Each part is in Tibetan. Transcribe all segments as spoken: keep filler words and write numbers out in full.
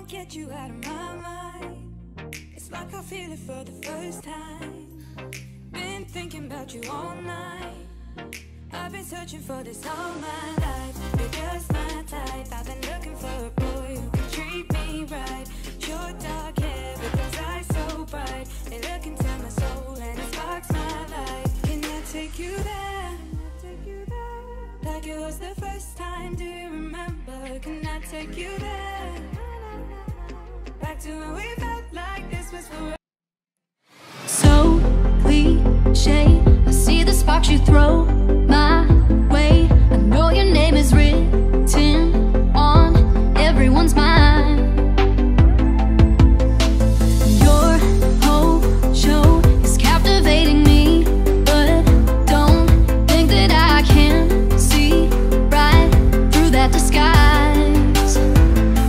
Get you out of my mind. It's like I feel it for the first time. Been thinking about you all night. I've been searching for this all my life. You're just my type. I've been looking for a boy who can treat me right. Your dark hair with those eyes so bright. They look into my soul and it sparks my light. Can I take you there? Like it was the first time. Do you remember? Can I take you there? Back to when we felt like this was forever. So cliche. I see the sparks you throw my way. I know your name is written on everyone's mind. Your whole show is captivating me, but don't think that I can see right through that disguise.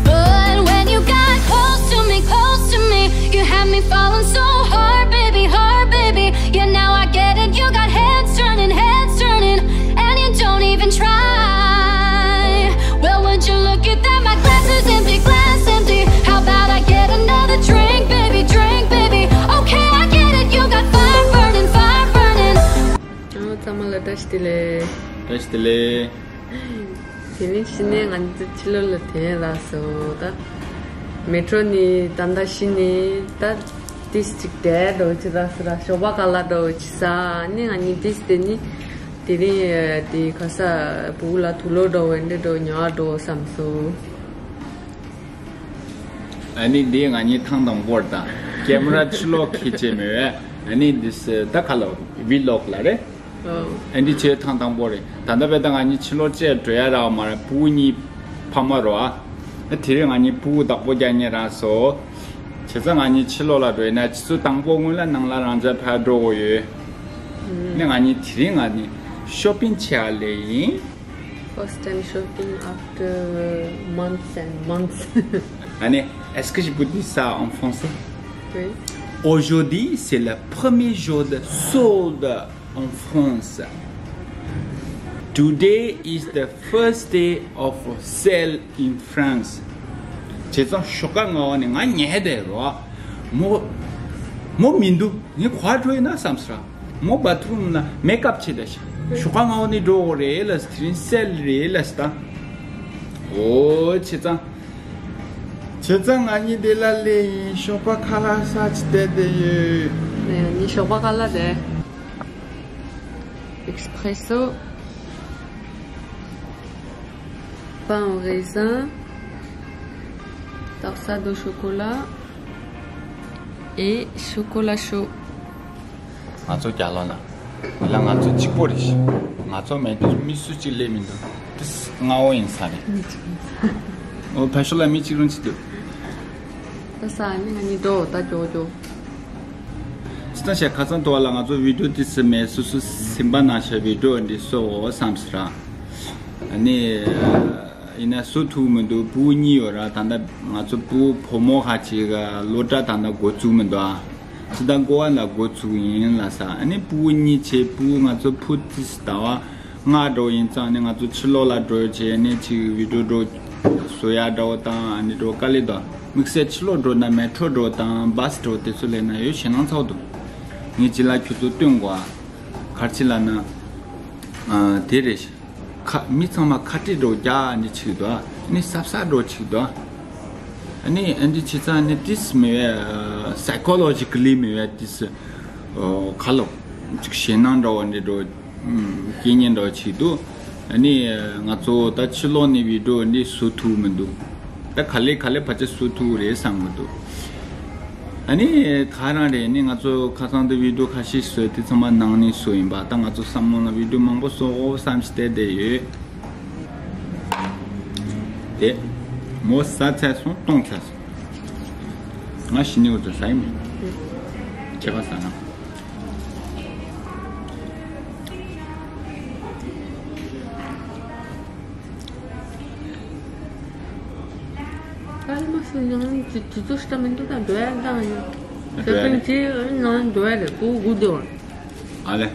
But when you got close to me, close to me, you had me falling so hard, baby, hard, baby. Yeah, now I get it. You got heads turning, heads turning, and you don't even try. Well, would you look at that? My glass is empty, glass empty. How about I get another drink, baby, drink, baby? Okay, I get it. You got fire burning, fire burning. ཨོ། ཚང་མ་ལ་བཀྲ་ཤིས་བདེ་ལེགས། བཀྲ་ཤིས་བདེ་ལེགས། དེ་ནས་ཕྱི་ནས་ང་ཚོ་ཕྱི་ལོགས་ལ་དེ་ལ་སོ་ད། མེ་ཊྲོ་ནས་ད་ལྟ་ཕྱི་ནས་ད་ཏིས་ཅིག་དེ་འགྲོ་ཅི་ད་སོ་ར་ཞོགས་པ་ཁ་ལག་འགྲོ་ཅི་ས་ནི་ང་གཉིས་ཏིས་དེ་ནི་དེ་རིང་དེ་ག་ས་བུ་ལ་དུག་ལོག་འགྲོ་བས་འདྲེ་འགྲོ་ཉོ་འགྲོ་བསམ་སོ། ཨ་ནི་འདི་ང་གཉིས་ཐེངས་དང་པོར་དང་ཀེམ་ར་ཕྱི་ལོགས་ཁྱེར་བྱས་མེད་པས། ཨ་ནི་འདི་སི་ད་ག་ལ་བི་ལོག་ལ་རེད། ཨ་འདི་ཆོས་ཐང་དང་པོ་རེད། ད་ལྟ་བས་ད་ང་གཉིས་ཕྱི་ལོགས་བཅས་འགྲོ་ཡ་རག་མ་རེད། ཕྲུ་གུ་གཉིས་ཕ་མ་རོ་ཨ། དེ་རིང་ང་གཉིས་ཕྲུ་གུ་བདག་པོ་རྒྱག་ཉེ་རག་སོ། བྱས་ཙང་ང་གཉིས་ཕྱི་ལོགས་ལ་འགྲོ་ཡིན་ན་ཆུ་ཚོད་དང་པོ་སྔོན་ལ་ནང་ལ་རང་འཇགས་ཕར་འགྲོ་དགོས་ཡོད། ནི་ང་གཉིས་དེ་རིང་ང་གཉིས་ཤོ་པིང་བྱེད་ཡ་ལས་ཡིན། First time shopping after months and months. Allez, est-ce que je peux dire ça en français? Oui. Aujourd'hui, c'est le premier jour de solde en France. Today is the first day of sale in France. བྱས་ཙང་ཞོགས་ཀ་སྔ་བ་ནས་ང་ཉལ་བསྡད་རོ། མོ་མོ་མི་འདུག་ངས་ག་པར་འགྲོ་ཡིན་ན་བསམ་སོང་། མོ་བ་ཐི་རུམ་ལ་མེག་ཨབ་བྱེད་བསྡད་ཤག་ཞོགས་ཀ་སྔ་བ་ནས་འགྲོ་དགོས་རེད་ལ། དེ་རིང་སེལ་རེད་ལ་ཟེར་ད། ཨོ་བྱས་ཙང་། བྱས་ཙང་ང་གཉིས་འདི་ལ་སླེབས་ཡིན། ཞོགས་པ་ཁ་ལག་ཟ་ཅིག་བསྡད་བསྡད་ཡོད། ནས་ངས་ཞོགས་པ་ཁ་ལག་དེ། Espresso, pain au raisin, torsade au chocolat et chocolat chaud. ང་ཚོ་རྒྱ་ལོ་ན། ལ་ང་ཚོ་གཅིག་པོ་རེད་ཤག་ང་ཚོ་མེད་དུས་མི་སུ་གཅིག་སླེབས་མི་འདུག་དེ་སྔ་བོ་ཡིན་ས་རེད། ཨོ་བལ་ཤོ་ལ་མི་གཅིག་རང་གཅིག་འདུག་ད་ས་ནི་ང་གཉིས་འགྲོ་ད་ཇོ་ཇོ། ཅི་ལྟར་བྱས་ཁ་སང་དུ་བ་ལ་ང་ཚོ་བི་ཌིའོ་ཏི་སི་མེད་སུ་སུ་སིམ་པ་ན་ཤ་བི་ཌིའོ་འདི་སོ་འོ་བསམ་སི་ར། ཨ་ནི། ཡིན་ན་སུ་ཐུག་མི་འདུག་བུ་གཉིས་ཡོད་ར། ད་ལྟ་ང་ཚོ་བུ་བུ་མོ་ཁ་ཅིག་ག་སློབ་གྲྭ་ད་ལྟ་འགོ་བཙུགས་མི་འདུག་ཨ། ཅི་ད་འགོ་བ་ལ་འགོ་བཙུགས་ཡིན་ལ་ས། ཨ་ནི་བུ་གཉིས་བྱས་བུ་ང་ཚོ་བུ་ཏི་སི་ད་བ། ང་འགྲོ་ཡིན་ཙང་ནི་ང་ཚོ་ཕྱི་ལོགས་ལ་འགྲོ་བྱས་ནས་ཅིག་བི་ཌིའོ་འགྲོ་བཟོ་ཡ་འདྲ་བོ་དང་ཨ་ནི་འགྲོ་དཀའ་ལས་དང་དམིགས་བསལ་ཕྱི་ལོགས་འགྲོ་ན་མེ་ཊྲོ་འགྲོ་དང་བྷ་སི་འགྲོ་དེ་ཚོ་ལས་ན་ཡོད་ཞེད་སྣང་ཚ་བོ་འདུག་ངས་ཅི་ལ་ཁྱོད་ཚོ་སྟོན་དགོས་ཨ། གར་ཅི་ལ་ན། ཨ་དེ་རེད། ཁ་མི་ཚང་མ་ཁ་ཏྲི་འགྲོ་རྒྱ་ནི་ཆིག་འདུག་ཨ་ནི་སབ་སབ་འགྲོ་ཆིག་འདུག་ཨ་ནི་ཨ་འདི་བྱེད་ཙང་ནི་ཏིས་མི་བས་སའི་ཀོ་ལོ་ཇི་ཀ་ལི་མི་བས་ཏིས་ཁ་ལོ་ཅིག་ཞེད་སྣང་འདྲ་བ་འདི་འགྲོ། སྐད་ཉན་འདྲ་བ་ཅིག་འདུག་ཨ་ནི་ང་ཚོ་ད་ཕྱི་ལོགས་ནས་བི་ཌིའོ་འདི་བཟོ་ཐུབ་མི་འདུག་ད་ག་ལེ་ག་ལེ་ཕལ་ཆེར་བཟོ་ཐུབ་རེད་བསམ་གི་འདུག་ཨ་ནི་ད་རང་རེད། ནི་ང་ཚོ་ཁ་སང་དུ་བི་ཌིའོ་ཁ་ཤས་བཟོས་དེ་ཚང་མ་ནང་ནས་བཟོས་ཡིན་པ། ད་ང་ཚོ་བསམ་བློ་ལ་བི་ཌིའོ་མང་པོ་བཟོ་དགོས་བསམ་ཞིག་བལྟས་བསྡད་ཡོད། དེ་མོ་ཟ་ཚར་སོང་། བཏུང་ཚར་སོང་། ང་ཞི་ནི་འུ་ཚོ་ཟ་ཡི་མེད། ཁྱད་པར་ཟ་ན། ཀལ་མ་སུ་ནང་དུ་དུ་དུ་སྟ་མི་འདུག་ད་འགྲོ་ཡ་འདང་ཡོད། འགྲོ་ཡ་ཤོ་པིང་རེད། ཅི་ནང་འགྲོ་ཡ་རེད། ཀུ་གུ་དེ་བ། ཨ་ལེ།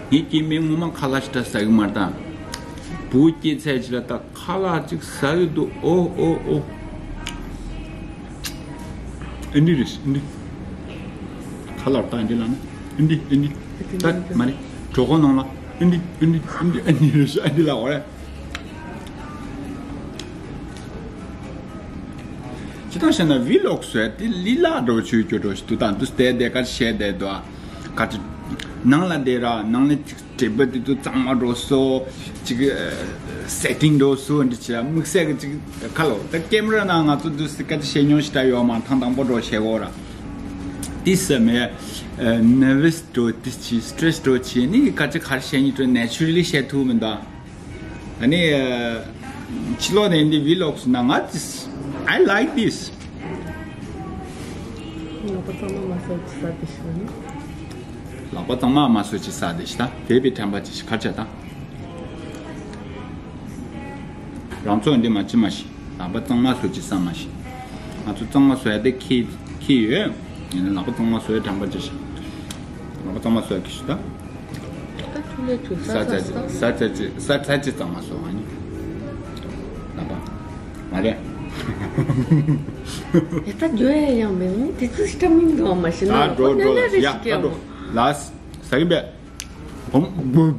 ངའི་སྐྱེ་དམན་ངོ་མ་ཁ་ལག་ཞིག་འདྲ་ཟ་གི་མ་རེད་ད། བུ་སྐྱེས་ཚད་ཅིག་ལ་ད་ཁ་ལག་ཅིག་ཟ་གི་འདུག་ཨོ་ཨོ་ཨོ། ཨ་འདི་རེད་ཨ་འདི། ཁ་ལག་ད་ཨ་འདི་ལ་ན་ཨ་འདི་ཨ་འདི། ད་མ་རེད། གྲོད་ཁོག་ནང་ལ་ཨ་འདི་ཨ་འདི་ཨ་འདི་ཨ་འདི་རེད་ཨ་འདི་ལ་འོ་རེད། ཅི་ལྟར་བཤད་ན་ཝི་ལོག་བཟོས་དེ་ལི་ལ་འགྲོ་བྱོས་རྒྱུ་འགྲོ་ཞིག་འདུག་ད་འདུག་བསྡད་བསྡད་ཀ་བཤད་བསྡད་འདུག་ཨ། ཁ་ཅིག་ནང་ལ་བསྡད་ར་ནང་ལ་ཅིག་དྲེག་པ་དེ་ཚོ་གཙང་མ་འགྲོ་སོ། ཅིག་སེ་ཊིང་འགྲོ་སོ་འདི་ཅི་དམིགས་བསལ་གི་ཅིག་ཁ་ལོ་ད་ཀེམ་ར་ནང་ང་ཚོ་འདུག་སེ་ཀ་ཅིག་བཤད་མྱོང་ཞིག་ད་ཡོད་མ་ཐང་དང་པོ་འགྲོ་བཤད་གོ་ར། དེ་སེ་མེ་ནར་ཝས་འགྲོ་དེ་ཅི་སི་ཊེ་རེ་སི་འགྲོ་ཅི་ནི་ཀ་ཅིག་ག་རེ་བཤད་ཉི་འགྲོ་ནེ་ཅུ་ར་ལི་བཤད་ཐུབ་མི་འདུག་ཨ་ནི་ཕྱི་ལོགས་ནས་འདི་ཝི་ལོག་སུ་ན་ང་ཅི། I like this. ལག་པ་གཙང་མ་མ་ཟ་ཅི་ཟ་དེ་ཤི་ནི། ལག་པ་གཙང་མ་མ་ཟ་ཅི་ཟ་དེ་ཤི་ད་དེ་བའི་དྲན་པ་ཅི་ཤི་ཁར་ཆ་ད། རང་ཚོ་འདི་མ་ཅི་མ་ཤི། ལག་པ་གཙང་མ་ཟ་ཅི་ཟ་མ་ཤི། ང་ཚོ་གཙང་མ་ཟ་ཡ་དེ་ཁི་ཁི་ཡོད། ཡིན་ན་ལག་པ་གཙང་མ་ཟ་ཡ་དྲན་པ་ཅི་ཤི། ང་པ་གཙང་མ་བཟོ་ཡ་གི་ཞུ་ད། ད་ཐུག་ལེ་ཐུག་ས་ས་ཚ་ཅི་ས་ས་ས་ས་ས་ས་ཅི་གཙང་མ་བཟོ་བ་ནི། ལ་པ། མ་རེད། ཡ་ད་འགྱོ་ཡ་ཡང་མེད་ནི་དེ་ཚོ་ཤི་ཏྲ་མིན་འདུག་མ་ཤི་ན་ད་འགྲོ་འགྲོ་ཡ་ད་འགྲོ། ལ་ས་གི་བས། བུམ་བུམ།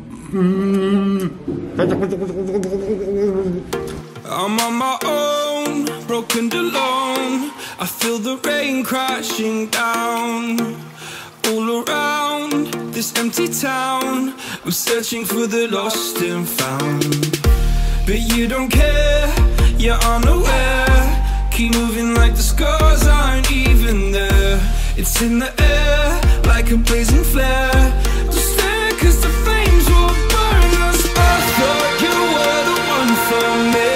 I'm on my own, broken alone. I feel the rain crashing down. All around this empty town, I'm searching for the lost and found. But you don't care, you're unaware. Keep moving like the scars aren't even there. It's in the air, like a blazing flare. Don't stare, 'cause the flames will burn us. I thought you were the one for me.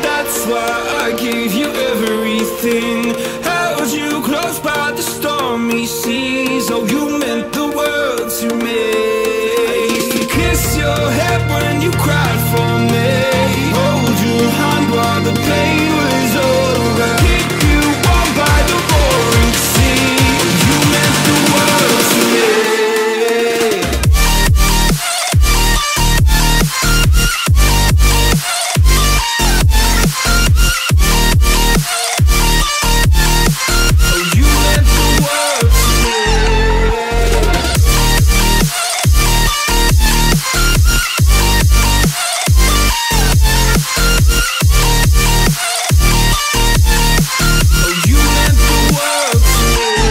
That's why I gave you everything. Held you close by the stormy seas. Oh, you meant the world to me. I used to kiss your head when you cried for me. Hold your hand while the pain was over. Keep you warm by the roaring sea. You meant the world to me. Oh, you meant the world to me. Oh, you meant the world to me.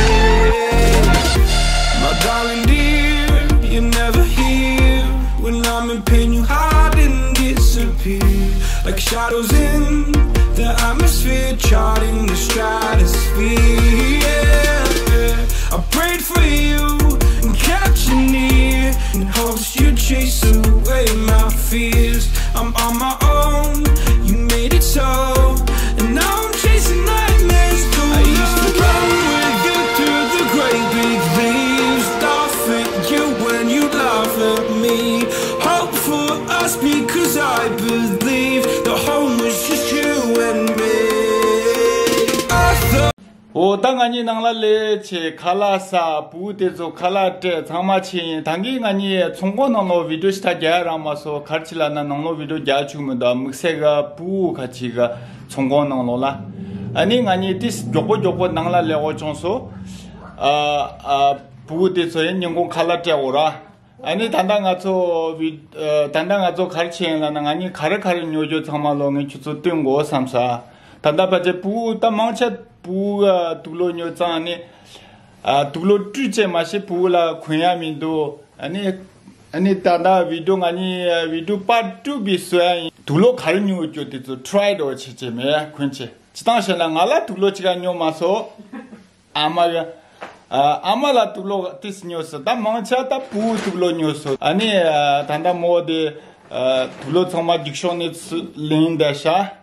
My darling dear, you're never here. When I'm in pain, you hide and disappear. Like shadows in the atmosphere, charting the stratosphere. Yeah, yeah. I prayed for you and kept you near in hopes you'd chase away my fears. I'm on my own, you made it so. And now I'm chasing nightmares through I used to run with you through the great big leaves. Laugh at you when you laugh at me. Hope for us because I believe the home was just you and me. I thought འོ་ད་ང་གཉིས་ནང་ལ་ལས་ཆེ་ཁ་ལག་ས་བུ་དེ་ཚོ་ཁ་ལག་སྤྲད་ཚང་མ་ཆེ་ཡིན། ད་གིན་ང་གཉིས་ཚོང་ཁང་ནང་ལོགས་བི་ཌིའོ་ཞིག་ད་རྒྱག་རག་མ་སོང་། གར་ཆི་ལ་ན་ནང་ལོགས་བི་ཌིའོ་རྒྱག་བཅུག་མི་འདུག་དམིགས་བསལ་ག་བུ་ཁ་ཆི་ག་ཚོང་ཁང་ནང་ལོགས་ལ། ཨ་ནི་ང་གཉིས་ཏིས་མགྱོགས་པོ་མགྱོགས་པོ་ནང་ལ་ལས་འོ་བྱུང་སོང་། ཨ་ཨ་བུ་དེ་ཚོ་ཡིན་ཉིན་གུང་ཁ་ལག་སྤྲད་འོ་ར། ཨ་ནི་ད་ལྟ་ང་ཚོ་བི་ཨ་ད་ལྟ་ང་ཚོ་ག་རེ་བྱས་ཡིན་ལབ་ན་ང་གཉིས་ག་རེ་ག་རེ་ཉོ་རྒྱུ་ཚང་མ་ལོ་ངས་ཁྱོད་ཚོ་སྟོན་དགོས་བསམ་ས། ད་ལྟ་ཕལ་ཆེར་བུ་ད་མང་ཆེ་བུ་ཨ་དུག་ལོག་ཉོ་ཙང་ཨ་ནི་ཨ་དུག་ལོག་བཀྲུས་བྱས་མ་ཤེས་བུ་ལ་གོན་ཡ་མི་འདུག་ཨ་ནི་ཨ་ནི་ད་ལྟ་བི་ཌིའོ་ང་གཉིས་ཨ་བི་ཌིའོ་པར་ཊུ་བི་བཟོ་ཡ་ཡིན། དུག་ལོག་ག་རེ་ཉོ་རྒྱུ་དེ་ཚོ་ཊི་རའི་འགྲོ་བྱེད་བྱེད་མེད་གོན་བྱེད་ཅི་སྟངས་བཤད་ན་ང་ལ་དུག་ལོག་ཅི་ག་ཉོ་མ་སོང་། ཨ་མ་གི་ཨ་ཨ་མ་ལ་དུག་ལོག་ཏིས་ཉོས་སོང་། ད་མང་ཆེ་ད་བུ་དུག་ལོག་ཉོས་སོང་། ཨ་ནི་ཨ་ད་ལྟ་མོ་དེ་ཨ་དུག་ལོག་ཚང་མ་རྒྱུག་ཤོག་ནས་ཚུ་ལེན་བསྡད་ཤག་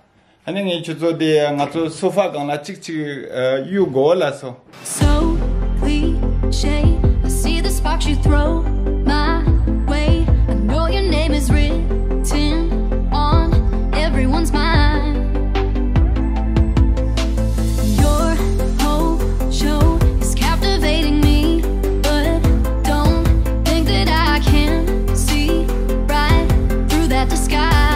ཨ་ནི་ངས་ཁྱོད་ཚོ་དེ་ང་ཚོ་སོ་ཕ་སྒང་ལ་གཅིག་གཅིག་ཨ་གཡུག་དགོས་ལབ་སོང་། So cliche, I see the sparks you throw my way. I know your name is written on everyone's mind. Your whole show is captivating me, but don't think that I can see right through that disguise.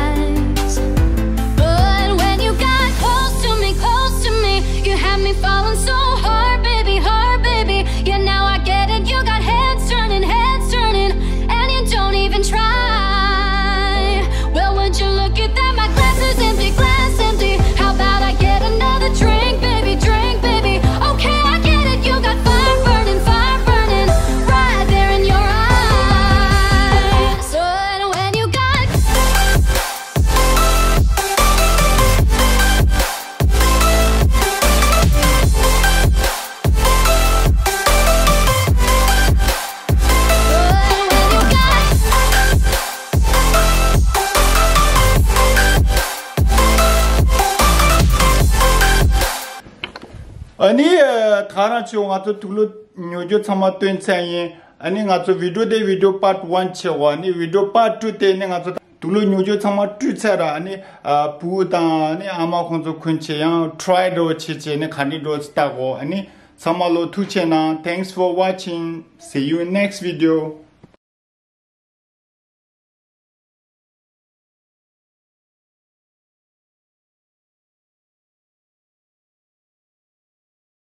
ཨ་ནི་ཨ་ད་ག་རང་བྱེད། ང་ཚོ་དུག་ལོག་ཉོ་རྒྱུ་ཚང་མ་སྟོན་ཚར་ཡིན། ཨ་ནི་ང་ཚོ་video དེ་video part one བྱེད་འོ། ཨ་ནི་video part two དེ་ནི་ང་ཚོ་དུག་ལོག་ཉོ་རྒྱུ་ཚང་མ་བཀྲུས་ཚར་ར། ཨ་ནི་ཨ་བུ་དང་ཨ་ནི་ཨ་མ་ཁོང་ཚོ་གུན་བྱེད་ཡང་try འགྲོ་བྱེད་བྱེད་ནི་ག་འདྲ་འགྲོ་ལྟ་གོ། ཨ་ནི་ཚང་མ་ལོ་ཐུགས་ཆེ་གནང་། Thanks for watching. See you in next video.